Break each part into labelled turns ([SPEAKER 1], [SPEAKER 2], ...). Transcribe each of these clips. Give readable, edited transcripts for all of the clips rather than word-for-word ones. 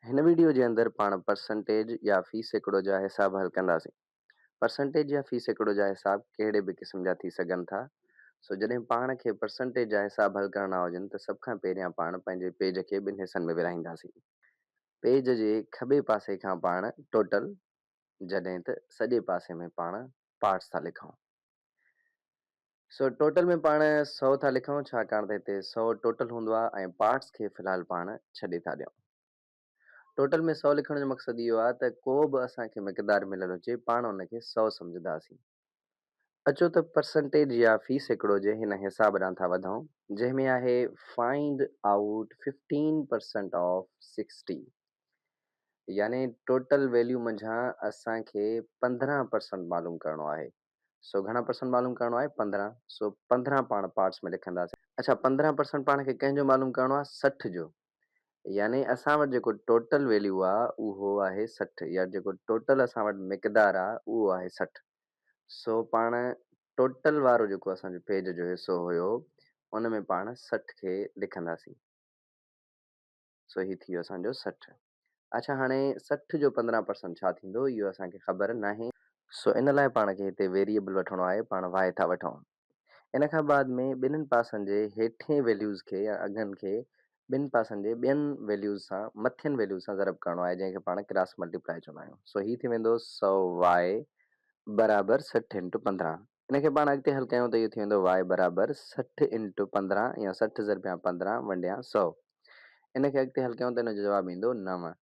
[SPEAKER 1] هن ويڊيو جي اندر پاڻ پرسنٽيج يا في سيڪڙو جا حساب حل ڪنداسين. پرسنٽيج يا في سيڪڙو جا حساب ڪهڙي به قسم جا ٿي سگهن ٿا. سو جڏهن پاڻ کي پرسنٽيج جا حساب حل ڪرڻا هجن ته سڀ کان پهريان پاڻ پنهنجي پيج کي ٻن حصن ۾ ورهائينداسين. پيج جي کٻي پاسي کان پاڻ ٽوٽل جڏهن ته سڄي پاسي ۾ پاڻ پارٽس ٿا لکون. سو ٽوٽل ۾ پاڻ 100 ٿا لکون ڇاڪاڻ ته هتي 100 ٽوٽل هوندو آهي ۽ پارٽس کي في الحال پاڻ ڇڏي ٿا ڏيون. ٽوٽل ۾ 100 لکڻ جو مقصد اهو آهي ته ڪو به اسان کي مقدار مليل هجي پاڻ ان کي 100 سمجهنداسين. اچو ته پرسنٽيج يا في سيڪڙو جي هن حساب ڏانهن ٿا وڌون جنهن ۾ آهي فائنڊ آئوٽ 15% آف 60 يعني ٽوٽل ويليو منجهان اسان کي 15% معلوم ڪرڻو آهي. سو گهڻا پرسنٽ معلوم ڪرڻو آهي؟ 15. سو 15 پاڻ پارٽس ۾ لکنداسين. اڇا 15% پاڻ کي ڪنهن جو معلوم ڪرڻو آهي؟ 60 جو. يعني اسان وٽ جيڪو ٽوٽل ويليو آ اهو آهي 60 يا جيڪو ٽوٽل اسان وٽ مقدار آ اهو آهي 60. سو پاڻ ٽوٽل وارو جيڪو اسان جو پيج جو حصو هيو ان ۾ پاڻ 60 کي لکنداسين. سو هي ٿي ويو اسان جو 60. اڇا هاڻي 60 جو 15% ڇا ٿيندو اهو اسان کي خبر ناهي. سو ان لاء پاڻ کي هتي ويريئبل وٺڻو آهي پاڻ y ٿا وٺون. ان کان بعد ۾ ٻنهين پاسن جي هيٺين ويليوز کي يا اگهن کي ٻن پاسن جي ٻين ويليوز سان مٿين ويليوز سان ضرب ڪرڻو آهي جنهن کي پاڻ ڪراس ملٽيپلائي چوندا آهيون. سو هي ٿي ويندو 100 واء برابر 60 انٽو 15. ان کي پاڻ اڳتي حل ڪيون ته اهو ٿي ويندو واء برابر 60 انٽو 15 يا 60 ضربيان 15 ونڊيان 100. ان کي اڳتي حل ڪيون ته ان جو جواب ايندو 9.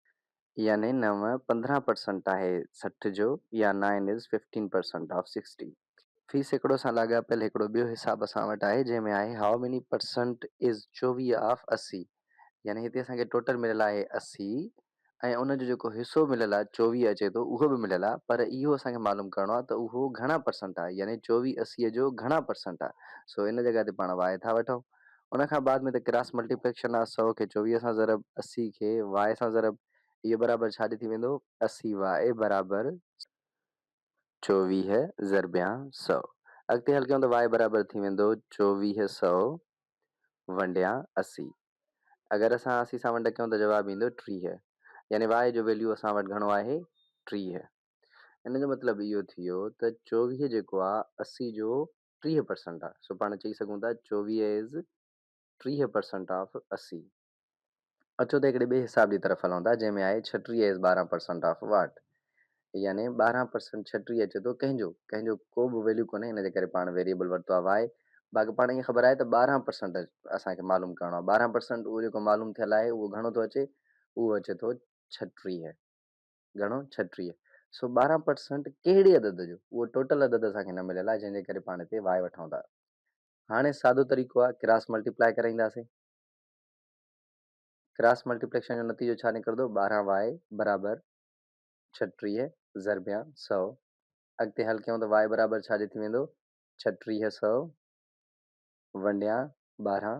[SPEAKER 1] يعني 9 15% آهي 60 جو يا 9 از 15% آف 60. في سيڪڙو سان لاڳاپيل هڪڙو ٻيو حساب اسان وٽ آهي جنهن ۾ آهي how many percent is 24 of 80 يعني هتي اسان کي ٽوٽل مليل آهي 80 ۽ ان جو جيڪو حصو مليل آهي 24 اچي ٿو اهو به مليل آهي پر اهو اسان کي معلوم ڪرڻو آهي ته اهو گهڻا پرسنٽ آهي يعني 24 80 جو گهڻا پرسنٽ آهي سو ان جڳهه تي پاڻ واء ٿا وٺون ان کان بعد ۾ ته ڪراس ملٽيپليڪشن آهي 100 کي 24 سان ضرب 80 کي واء سان ضرب اهو برابر ڇا ڏي ٿي ويندو 80 واء برابر 24 ضربيان 100. اڳتي حل ڪيون ته y برابر ٿي ويندو 24 سئو ونڊيان 80. اگر اسان 80 سان ونڊ ڪيون ته جواب ايندو 30. يعني y جو ويليو اسان وٽ گهڻو آهي 30. ان جو مطلب اهو ٿيو ته 24 جيڪو آهي 80 جو 30 پرسنٽ آهي. سو پاڻ چئي سگهون ٿا 24 از 30 پرسنٽ آف 80. اچو ته هڪڙي ٻئي حساب جي طرف هلون ٿا جنهن ۾ آهي 36 از 12 پرسنٽ آف واٽ يعني 12 پرسنٽ 36 اچي ٿو ڪنهن جو ڪنهن جو ڪو به ويليو ڪونهي ان جي ڪري پاڻ ويريبل ورتو آهي واء باقي پاڻ ائين خبر آهي ته 12 پرسنٽ اسان کي معلوم ڪرڻو آهي 12 پرسنٽ اهو جيڪو معلوم ٿيل آهي اهو گهڻو ٿو اچي اهو اچي ٿو 36 گهڻو 36 سو 12 پرسنٽ ڪهڙي عدد جو اهو ٽوٽل عدد اسان کي نه مليل آهي جنهن جي ڪري پاڻ هتي واء وٺون ٿا هاڻي سادو طريقو آهي ڪراس ملٽيپلائي ڪرائينداسين ڪراس ملٽيپليڪشن جو نتيجو ڇا نڪرندو؟ 12 واء برابر 36 ضربيان 100. اڳتي حل ڪيون ته واء برابر ڇا جي ٿي ويندو؟ 36 سئو ونڊيان 12.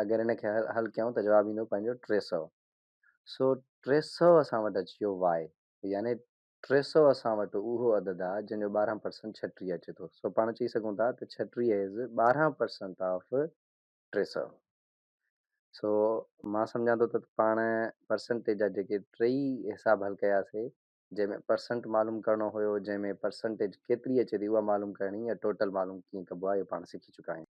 [SPEAKER 1] اگر ان کي حل ڪيون ته جواب ايندو پنهنجو 300. سو 300 اسان وٽ اچي ويو واء يعني 300 اسان وٽ اهو عدد آ جنهن جو 12 پرسنٽ 36 اچي ٿو. سو پاڻ چئي سگهون ٿا ته 36 از 12 پرسنٽ آف 300. سو مان سمجهان ٿو ته پاڻ پرسنٽيج جا جيڪي ٽيئي حساب حل ڪياسي جنهن ۾ پرسنٽ معلوم ڪرڻو هيو جنهن ۾ پرسنٽيج ڪيتري اچي ٿي اها معلوم ڪرڻي يا ٽوٽل معلوم ڪيئن ڪبو آهي اهو پاڻ سکي چڪا آهيون.